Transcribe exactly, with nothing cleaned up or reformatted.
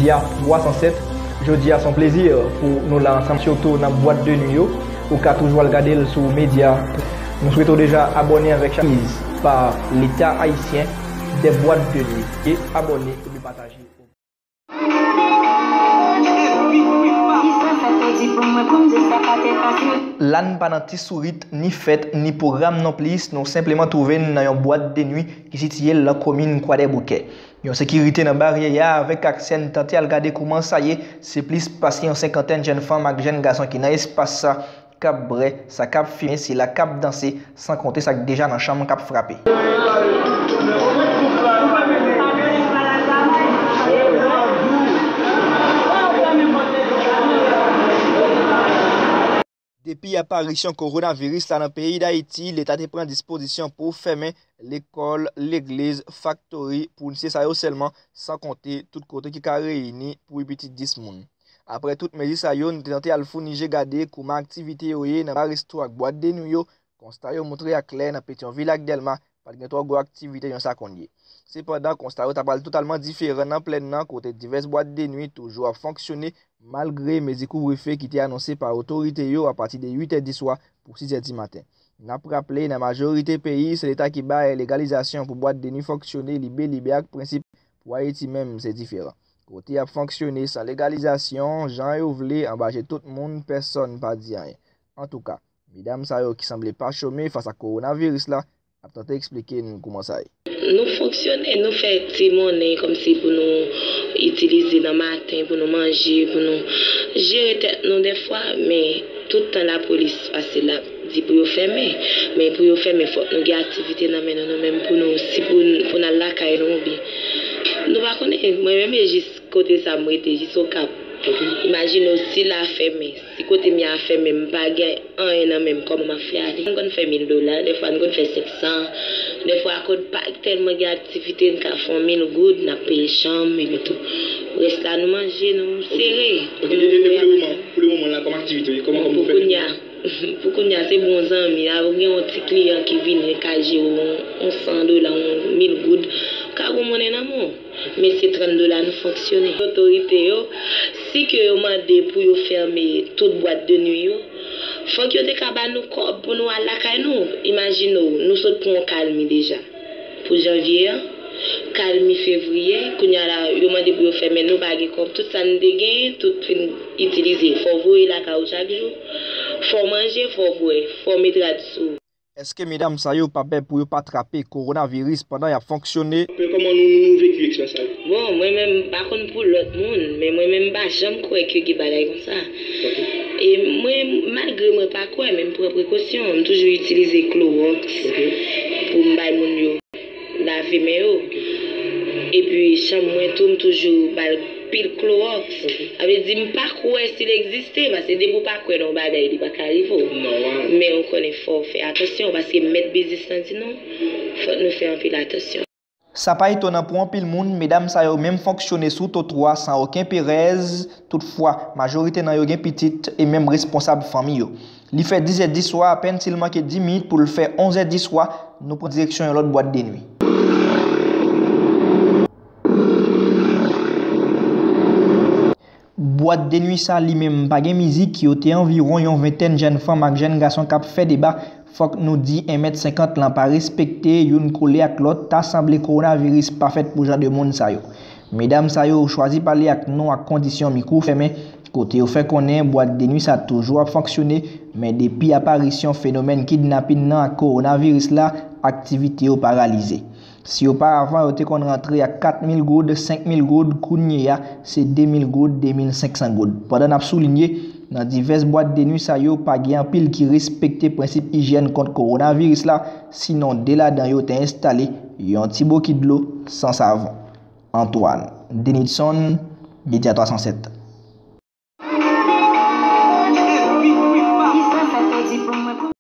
Medya twa san sèt, jodi a se yon plezi pou nou la ansanm, sitou nan bwat de nwi yo. Ou ka toujou al gade l sou Medya. Nou swete w deja abòne avèk chanèl pa Leta Ayisyen de bwat de nwi. E abòne epi pataje. La n pa nan ti sourit, ni fèt, ni pwogram nonplis, nou senpleman twouve n nan yon bwat de nwi ki sitiye l nan komin Kwadèboukè. Yon sekirite nan baryè a avèk aksè n tante al gade kouman sa ye, se plis pase yon senkantèn jèn fanm ak jèn gason ki nan espas sa, k ap bwè, sa k ap fimen, sila k ap danse, san konte sa k deja nan chanm k ap frape. Depi aparisyon kowonaviris la nan peyi Dayiti, Leta te pran dispozisyon pou fèmen lekòl, legliz, faktori, pou n site sa yo sèlman, san konte tout kote ki ka reyini pou pi piti dis moun. Apre tout mezi sa yo, nou te tante al founi je gade kouman aktivite yo ye nan ba resto ak bwat de nwi yo. Konsta yo montre aklè nan Petyonvil ak Dèlma, pa t gen twò gwo aktivite jan sa konn ye. Sepandan, konsta yo ta pral totalman diferan nan plèn nan, kote divès bwat de nwi toujou ap fonksyone, malgre mezi kouvrefe ki te anonse pa otorite yo apati de uit è di swa pou sis è di maten. N ap raple, nan majorite peyi, se Leta ki bay legalizasyon pou bwat de nwi fonksyone libe libe ak prensip. Pou Ayiti menm, se diferan. Kote y ap fonksyone san legalizasyon, jan yo vle, anba je tout moun, pèsonn pa di anyen. Antouka, medam sa yo ki sanble pa chome fas ak kowonaviris la, ap tante eksplike n kouman sa ye. Nou fonksyone, nou fè ti monnen kòmsi pou nou itilize nan maten, pou nou manje, pou nou jere tèt nou dèfwa, men tout tan lapolis pase la, di pou yo fèmen. Men pou yo fèmen, fòk nou gen aktivite nan men nou, nou menm pou nou, si pou, pou n al lakay nou oubyen. Nou pa konnen, mwen menm e jis kote sa m rete, jis Okap. Imajine w, si la fèmen, si kote m ye a fèmen, m pa gen anyen nan men m, kòman m ap fè ale? M konn fè mil dola, dèfwa m konn fè senk san, dèfwa kote pa tèlman gen aktivite, n ka fè yon mil goud, n ap peye chanm, epi tou. Rès la, nou manje, nou sere. Ok, e, e, e pou le moman, pou le moman la, kòman aktivite yo ye? Kòman, kòman pou kounye a? Pou kounye a, se bon zanmi. A, ou gen yon ti kliyan ki vini, li ka jere yon, yon san dola, yon mil goud. Ka gon monnen nan men w. Men se trant dola nou fonksyone. Otorite yo, si ke yo mande pou yo fèmen tout bwat de nwi yo, fòk yo te ka ba nou kòb pou nou al lakay nou. Imajine w, nou sot pran yon kalmi deja. Pou janvye an, kalmi fevriye, kounye a la, yo mande pou yo fèmen, nou pa gen kòb. Tout sa n te genyen, tout fin itilize. Fò w voye lakay ou chak jou, fò w manje, fò w bwè, fò w met rad sou ou. Èske medam sa yo pa pè pou yo pa trape kowonaviris pandan y ap fonksyone? Kòman nou, nou, nou veki eksperyans sa yo? Bon, mwen menm, m pa konn pou lòt moun, men mwen menm, m pa janm kwè ke gen bagay konsa. Ok. E mwen, malgre mwen pa kwè, men m pran prekosyon. M toujou itilize klowòks, ok, pou m bay moun yo lave men yo. Ok. Epi, chanm mwen tou, m toujou ba l pil klowòks. Ok. Sa vle di, m pa kwè si l egziste, paske depi w pa kwè nan yon bagay, li pa ka rive w. Nòmal. Men ou konnen, fò w fè atansyon, paske mèt biznis lan di nou, fòk nou fè anpil atansyon. Sa pa etonan pou anpil moun, medam sa yo menm fonksyone sou twotwa san okenn perèz. Toutfwa, majorite nan yo gen pitit e menm responsab fanmi yo. Li fè dis è di swa, apèn si l manke dis minit pou l fè onz è di swa, nou pran direksyon yon lòt bwat de nwi. Bwat de nwi sa li menm pa gen mizik, yo te anviwon yon ventèn jèn fanm ak jèn gason k ap fè deba. Fòk nou di en mèt senkant lan pa respekte, youn kole ak lòt, ta sanble kowonaviris pa fèt pou jan de moun sa yo. Medam sa yo chwazi pale ak nou ak kondisyon mikwo fèmen, kote yo fè konnen bwat de nwi sa toujou ap fonksyone, men depi aparisyon fenomèn kidnapin nan ak kowonaviris la, aktivite yo paralize. Si oparavan yo te konn rantre ak kat mil goud, senk mil goud, kounye a, se de mil goud, de mil senk san goud. Pandan n ap soulinye, nan divès bwat de nwi sa yo, pa gen anpil ki respekte prensip ijyèn kont kowonaviris la, sinon de ladan yo te enstale yon ti bokit dlo san savon. Antoine Denilson, Medya twa san sèt.